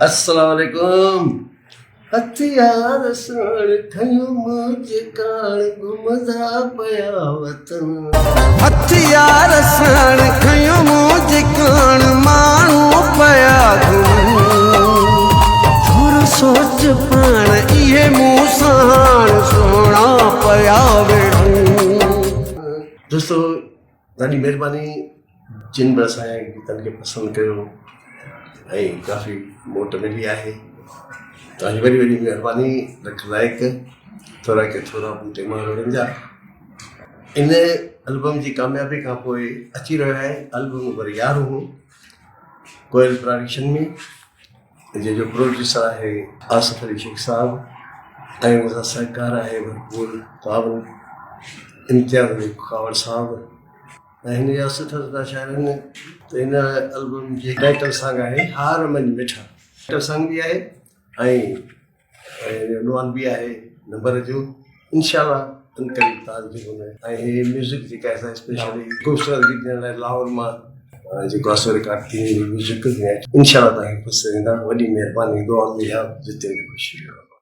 السلام عليڪم هٿيار ساڻ کنيو منهنجي ڪاڻ گهمندا پيا وطن. هٿيار ساڻ کنيو منهنجي ڪاڻ ماڻهو پيا گهمن. ٿورو سوچ پاڻ اهي مون ساڻ سهڻا پيا وڙهن. دوستو ڏاڍي مهرباني جن به اسان جي گيتن کي پسند ڪيو ۽ ڪافي موٽ ملي آهي توهان جي وڏي وڏي مهرباني لک لائق ٿورا ڪي ٿورا ٻوٽي ماروئڙن جا ان البم جي ڪاميابي کان پوء اچي رهيو آهي البم نمبر يارهون ڪوئل پراڊڪشن ۾ جنهن جو پروڊيوسر آهي آصف علي شيخ صاحب ۽ ان سان سهڪار آهي ڀرپور تعاون امتياز علي کهاوڙ صاحب ۽ هن جا سٺا سٺا شاعر آهن ته هن البم جي ٽائٽل سانگ آهي هار مڃ مٺا ٽائٽل سانگ به آهي ۽ ۽ عنوان به آهي نمبر جو انشاء الله ان قريب تان جي هن ۽ هي ميوزڪ جيڪا آهي اسپيشلي خوبصورت گيت ڏيڻ لاء لاهور مان جيڪو آسو رڪارڊ ٿي ميوزڪ انشاء الله تان کي پسند ايندا وڏي مهرباني دعا ۾ ياد جتي به خوش رهو.